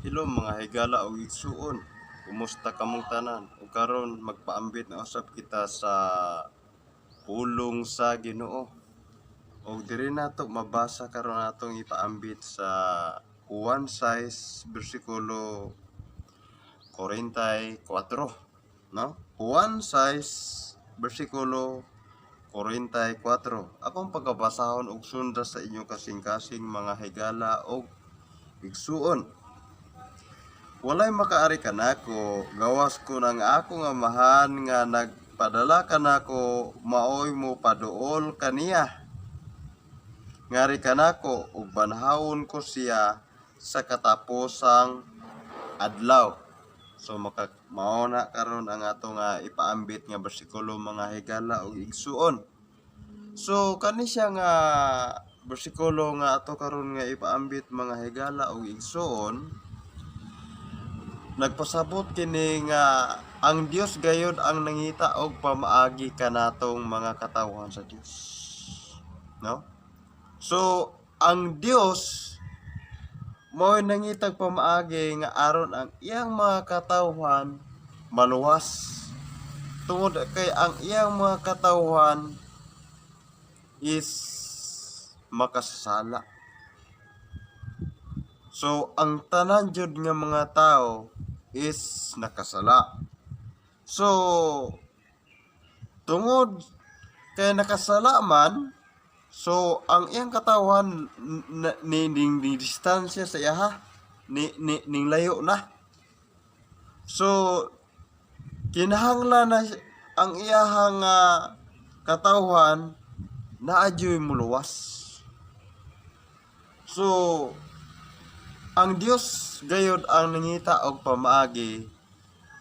Hello, mga higala ug igsuon. Kumusta kamong tanan? Ug karon magpaambit na usab kita sa pulong sa Ginoo. Ug diri nato mabasa karon atong ipaambit sa Juan 6 bersikulo 44, no? Juan 6 bersikulo 44. Akong pagkabasahon og sunda sa inyong kasing-kasing, mga higala ug igsuon. "Walay makaari kanako, gawas kun ang akong Amahan nga nagpadala kanako maoy mo paduol kaniya. Ngari kanako ug banhawon ko siya sa katapusang adlaw." So maka mao na karon ang ato nga ipaambit nga bersikulo, mga higala ug igsuon. So kani siya nga bersikulo nga ato karon nga ipaambit, mga higala ug igsuon, nagpasabot kini nga ang Dios gayud ang nangita og pamaagi kanatong mga katawhan sa Dios. No? So ang Dios mao'y nangitag pamaagi nga aron ang iyang mga katawhan maluwas. Tungod kay ang iyang mga katawhan is makasasala. So ang tanan jud nga mga tao is nakasala. So tungod kay nakasala man, so ang iyang katawhan ni distansya sa iyaha, ni ning layo na. So kinahanglan na ang iyahang katawhan naa juy muluwas. So ang Dios gayud ang nangita og pamaagi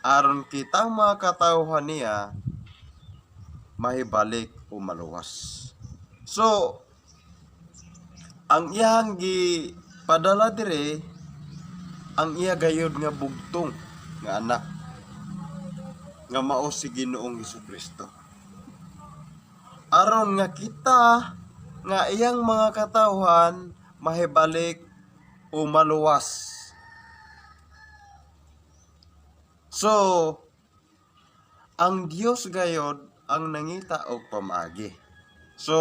aron kitang mga katawhan niya mahibalik o maluwas. So ang iyang gipadala dire ang iya gayud nga bugtong nga anak nga mao si Ginoong Hesukristo. Aron nga kita nga iyang mga katawhan mahibalik o maluwas. So, ang Dios gayod ang nangita og pamaagi. So,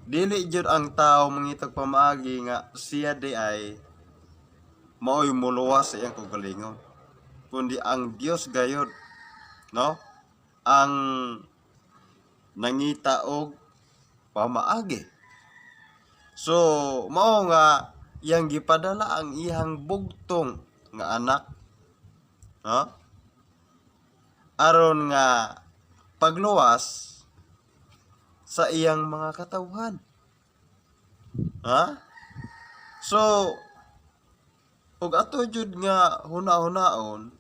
dili jud ang tao mangitag pamaagi nga siya di ay mao'y muluwas sa iyang kaugalingon. Kundi ang Dios gayod, no? Ang nangita og pamaagi. So, mao nga iyang gipadala ang iyang bugtong nga anak, no? Aron nga pagluwas sa iyang mga katawhan. Ha? So, ug ato jud nga huna-hunaon,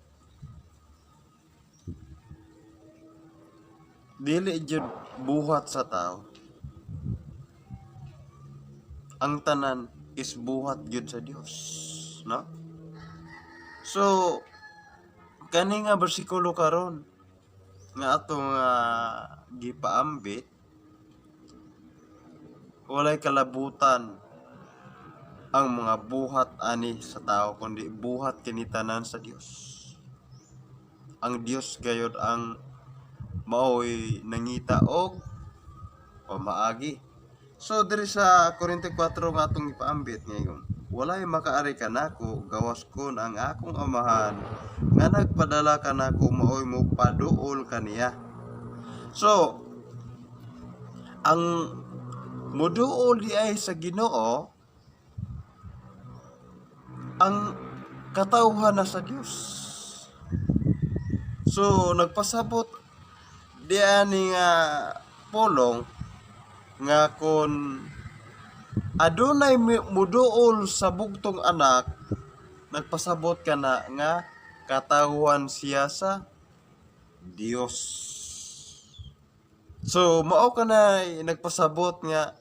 dili jud buhat sa tao. Ang tanan is buhat jud sa Dios, no? So, kani nga bersikulo karon nga ato nga gipaambit, walay kalabutan ang mga buhat ani sa tao kundi buhat kini tanan sa Dios. Ang Dios gayod ang maoy nangita og pamaagi. So diri sa 44 nga atong ipaambit ngayon, "Walay makaari kanako gawas kun ang akong Amahan nga nagpadala kanako maoy mo paduol kaniya." So ang muduol di ay sa Ginoo ang katawhan na sa Dios. So nagpasabot di ani nga pulong nga kon adunay muduol sa bugtong anak, nagpasabot ka na nga katawhan siya sa Dios. So mao ka na nagpasabot nga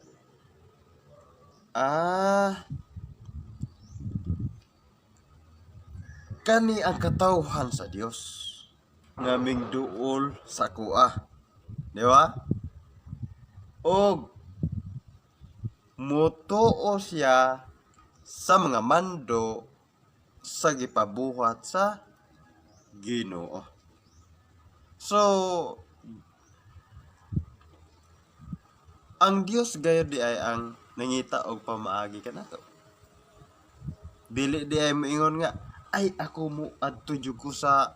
kani ang katawhan sa Dios nga mingduol sa kuha. Di ba? Og mutuo siya sa mga mando sa gipabuhat sa Ginoo. So ang Dios gayud di ay ang nangita og pamaagi kanato. Dili di ay moingon nga ay ako mo adto jud ko sa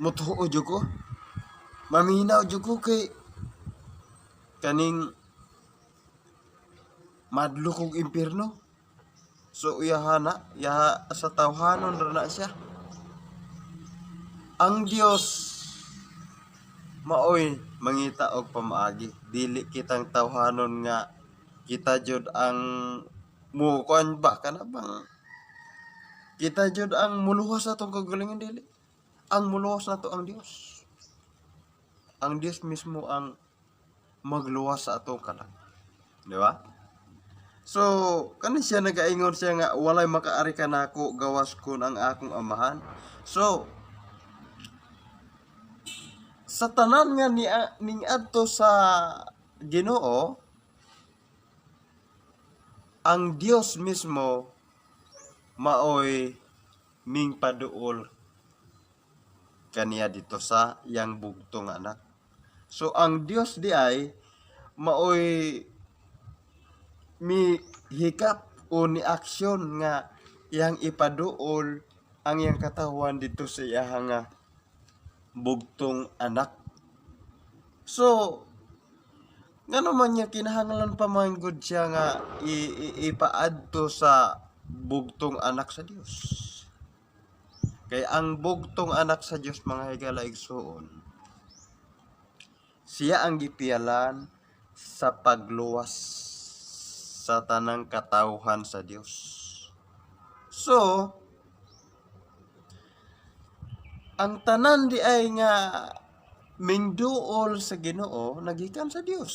mutuo jud ko. Maminaw jud ko kay kaning madlo kog impierno. So iyahana, iyaha sa tawhanon ra na siya. Ang Dios maoy mangita og pamaagi. Dili kitang tawhanon nga kita jud ang mukuan ba kana bang kita jud ang muluwas sa atong kagalingon, dili. Ang muluwas nato ang Dios. Ang Dios mismo ang magluwas sa atong kalag. Di ba? So, kani siya nagaingon siya nga walay makaari kanako gawas kun ang akong amahan. So, sa tanan nga ni ning adto sa Ginoo, ang Dios mismo maoy ming paduol kaniya dito sa iyang bugtong anak. So ang Dios di ay maoy mi hikap o ni aksyon nga iyang ipaduol ang iyang katawan dito sa iyang nga bugtong anak. So, ngano man niya kinahanglan pa man gud siya nga ipaadto sa bugtong anak sa Dios? Kay ang bugtong anak sa Dios, mga higala igsuon, siya ang gipiyalan sa pagluwas sa tanang katawhan sa Dios. So, ang tanan di ay nga mingduol sa Ginoo nagikan sa Dios.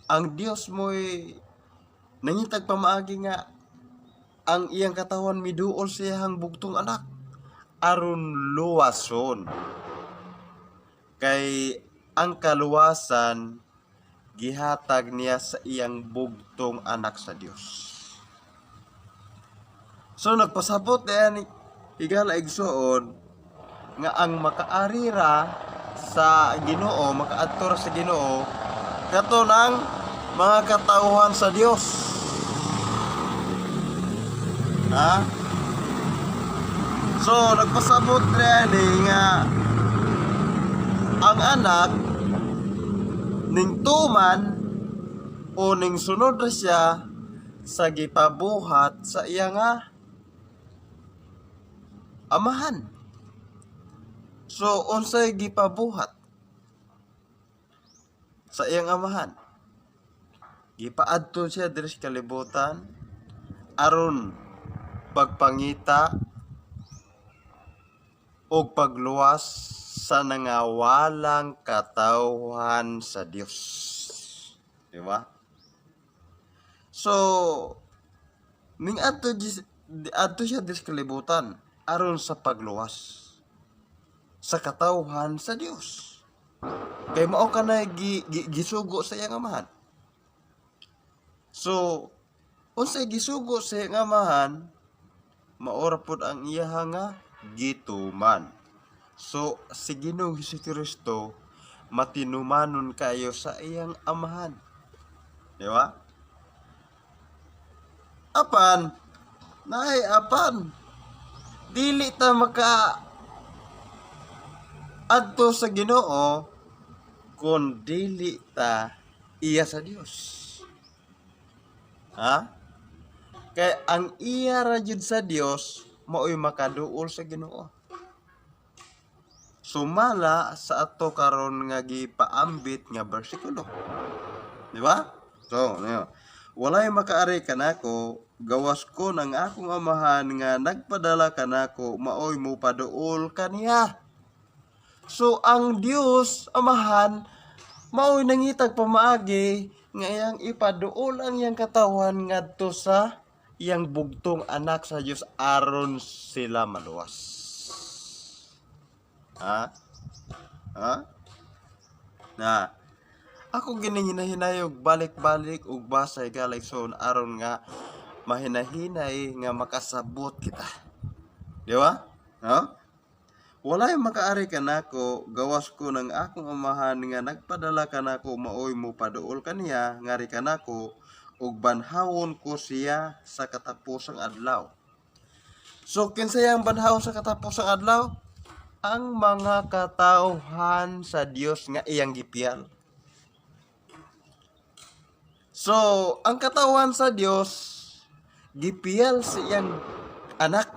Ang Dios mo'y nangitag pamaagi nga ang iyang katawan miduol sa iyang bugtong anak aron luwason. Kay ang kaluwasan gihatag niya sa iyang bugtong anak sa Dios. So nagpasabot niya ni higala igsuon nga ang makaari ra sa Ginoo, makaadto ra sa Ginoo kato ng mga katauhan sa Dios. Ha? So nagpasabot niya ni nga ang anak ning tuman o ning sunod ra siya sa gipabuhat sa iya nga amahan. So unsay gipabuhat sa iyang amahan? Gipaadto siya diri sa kalibutan aron pagpangita og pagluwas sa nangawalang katawhan sa Dios. Di ba? So, ning adto siya diri sa kalibutan aron sa pagluwas sa katawhan sa Dios. Kay mao kanay gisugo sa iyang amahan. So, unsay gisugo sa iyang amahan, maora pod ang iyaha nga gituman. So, si Ginoong Kristo matinumanon kayo sa iyang amahan. Di ba? Apan, naay apan, dili ta maka adto sa Ginoo kung dili ta iya sa Dios. Ha? Kay ang iya ra jud sa Dios mao'y makaduol sa Ginoo. Sumala sa ato karon nga gipaambit nga bersikulo. Di ba? So, niyo. Walay makaari kanako gawas ko ng akong amahan nga nagpadala kanako maoy mupaduol kaniya. So ang Dios Amahan maoy nangitag pamaagi nga iyang ipaduol ang iyang katawan ngadto sa iyang bugtong anak sa Dios aron sila maluwas. Ha? Ha? Na ako gini hinahinayog balik-balik ug basa, higala igsoon, aron nga Mahinahinay nga makasabot kita. Di ba? No? Walay makaari kanako gawas kun ang akong Amahan nga nagpadala kanako maoy mopaduol kaniya ngari kanako, ug banhawon ko siya sa katapusang adlaw. So kinsay ang banhawon sa katapusang adlaw? Ang mga katawhan sa Dios nga iyang gipiyal. So, ang katawhan sa Dios gipiyal sa iyang anak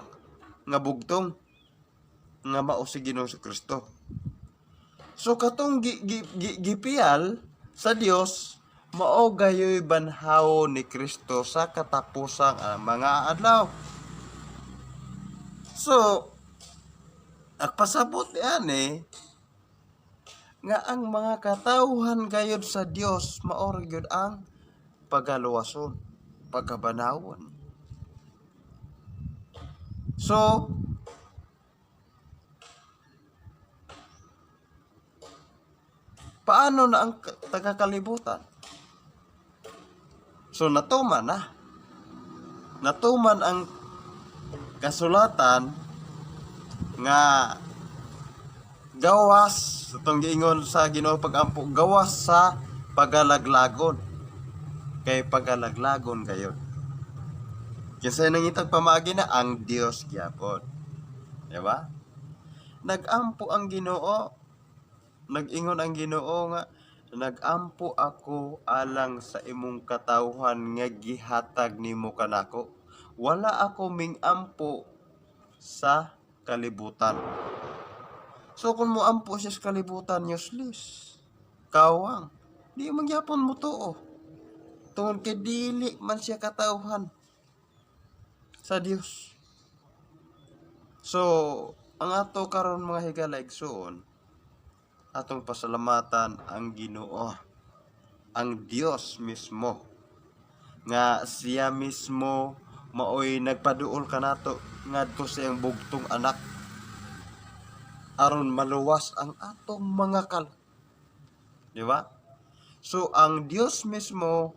nga bugtong nga mao si Ginoong Kristo. So katong gipiyal sa Dios, mao gayoy banhaw ni Kristo sa katapusang mga adlaw. So, agpasabot ani nga ang mga katawhan gayud sa Dios mao ra gyud ang pagaluwason, pagabanawon. So, paano na ang taga-kalibutan? So, natuman na. Natuman ang kasulatan nga gawas itong giingon sa Ginoo pag-ampo, gawas sa pagalaglagon, kay pagalaglagon kayo. Kinsay nangitag pamaagi na? Ang Dios gyapon, di ba? Nag-ampo ang Ginoo, nag-ingon ang Ginoo nga nag-ampo ako alang sa imong katawhan nga gihatag nimo kanako. Wala ako ming-ampo sa kalibutan. So kung moampo siya sa kalibutan, useless. Kawang. Di man gyapon mo tuo. Tungod kay dili man siya katawhan sa Dios. So, ang ato karon, mga higala igsuon, atong pasalamatan ang Ginoo, ang Dios mismo nga siya mismo maoy nagpaduol kanato ngadto sa iyang bugtong anak aron maluwas ang atong mga kal. Di ba? So ang Dios mismo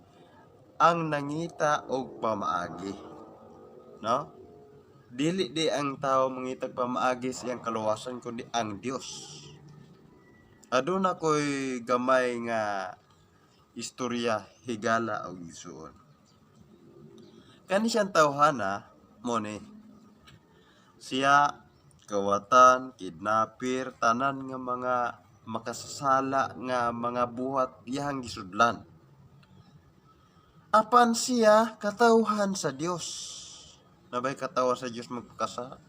ang nangita og pamaagi. No? Dili di ang tao mangitag pamaagi sa iyang kaluwasan kundi ang Dios. Aduna ko'y gamay nga istorya, higala og igsuon. Kani siyang tawhana mo ni siya kawatan, kidnapper, tanan nga mga makasasala nga mga buhat iyang gisudlan. Apan siya katawhan sa Dios. Nabay katawhan sa Dios magpakasala?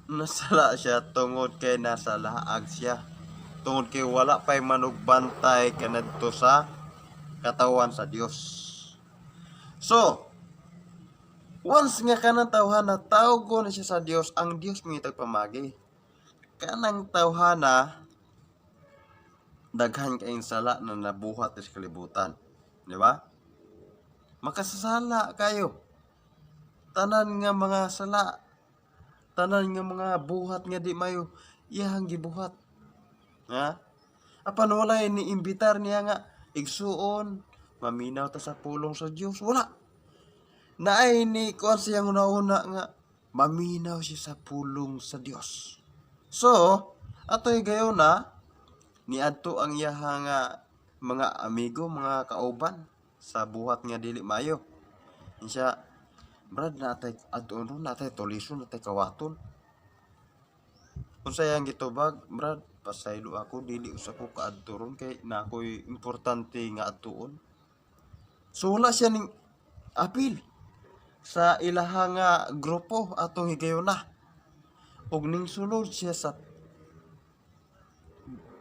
Nasala siya tungod kay nasa laag siya. Tungod kay wala pa'y manugbantay kanadto sa katawan sa Dios. So, once nga kanang tawhana tawgo na siya sa Dios, ang Dios mangitag pamagi. Kanang tawhana daghan kayong sala na nabuhat sa kalibutan. Di ba? Makasasala kayo. Tanan nga mga sala, tanan nga mga buhat nga di mayo, iyang gibuhat. Ha? Apan walay ni imbitar niya nga igsuon, maminaw ta sa pulong sa Dios. Wala. Naay ni kuan siyang una-una nga maminaw siya sa pulong sa Dios. So, atoy gayon na niadto ang iyaha nga mga amigo, mga kauban sa buhat nga dili mayo. Siya, "Brad, natay adto no, natay tulison, natay kawaton." Unsay ang gitubag? "Brad, pasaylo ako, dili usa ko kaadto ron kay na ako'y importante nga adtuon." So wala siya ning apil sa ilaha nga grupo atong higayuna. Ug ning sulod siya sa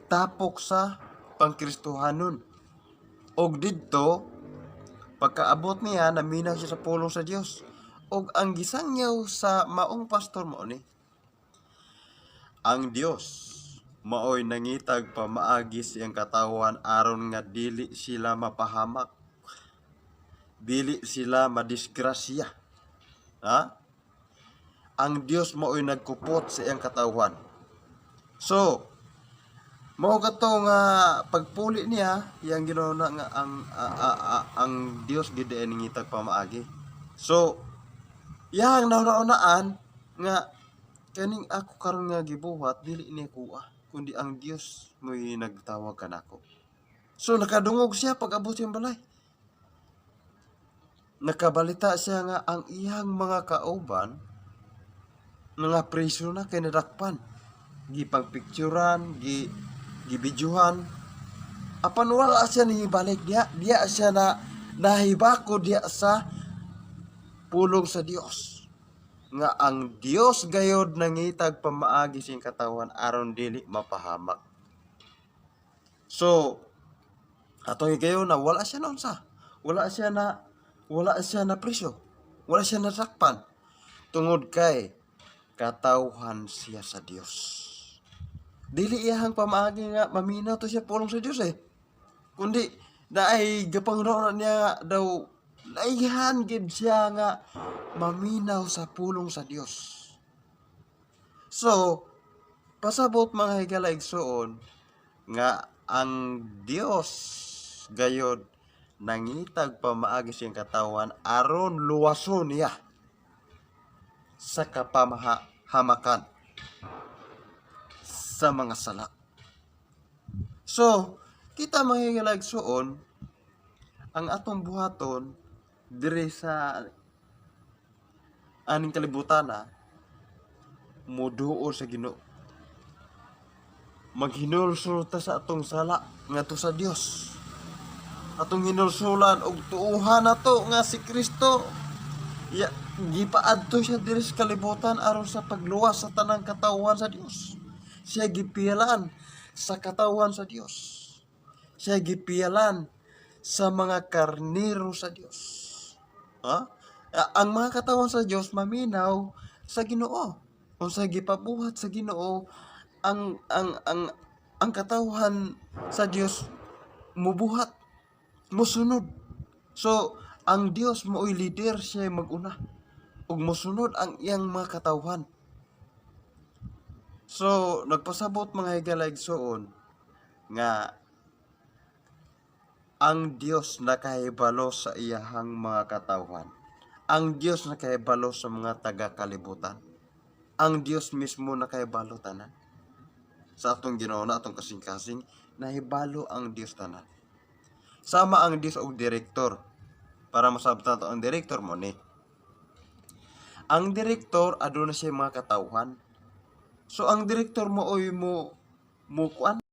tapok sa pangkristohanon. Og didto pagkaabot niya, naminaw siya sa pulong sa Dios. Og ang gisangyaw sa maong pastor mao ni: Ang Dios maoy nangitag pamaagi sa iyang katawan aron nga dili sila mapahamak. Dili sila madisgrasya. Ha? Ang Dios maoy nagkupot sa iyang katawhan. So, mao kato nga pagpuli niya, iyang ginawa nga ang Dios gid ay nangitag pamaagi. So, iyang nauna-unaan nga kaning ako karon nga gibuhat dili ni kuha kundi ang Dios mo'y nagtawag kanako. So nakadungog siya pag abot siyang balay. Nakabalita siya nga ang iyang mga kauban mga preso na kay nadakpan. Gipang picturean, gibidyuhan. Apan wala siya nihibalik diya. Diya siya na nahibako diya sa pulong sa Dios. Nga ang Dios gayod nangitag pamaagi siyang katawhan aron dili mapahamak. So, atong higayon na wala siya naunsa. Wala siya na preso. Wala siya nasakpan. Tungod kay katawhan siya sa Dios. Dili iyahang pamaagi nga maminaw to siya pulong sa Dios eh. Kundi naay gapangroon niya daw naihan gid siya nga maminaw sa pulong sa Dios. So, pasabot, mga higala igsuon, nga ang Dios gayod nangitag pamaagi siyang katawan aron luwason niya sa kapamahamakan sa mga sala. So, kita, mga higala igsuon, ang atong buhaton diri sa aning kalibutan na muduol sa Ginoo. Maghinulsol ta sa atong sala ngadto sa Dios. Atong hinulsulan og tuuhan nato nga si Kristo ya gipaadto siya diri sa kalibutan aron sa pagluwas sa tanang katawhan sa Dios. Siya gipiyalan sa katawhan sa Dios. Siya gipiyalan sa mga karnero sa Dios. Ha? Ang mga katawhan sa Dios maminaw sa Ginoo. Unsa gipabuhat sa Ginoo, ang katawhan sa Dios mubuhat, musunod. So, ang Dios mao'y leader, siya maguna ug mosunod ang iyang mga katawhan. So, nagpasabot, mga higala igsuon, nga ang Dios nakahibalo sa iyahang mga katawhan. Ang Dios nakahibalo sa mga taga-kalibutan. Ang Dios mismo nakahibalo tanan. Sa atong Ginoo na atong kasing-kasing, nahibalo ang Dios tanan. Sama ang Dios og direktor. Para masabtan nato ang direktor mo ni. Ang direktor aduna siya mga katawhan. So ang direktor mo oy mo mo kuan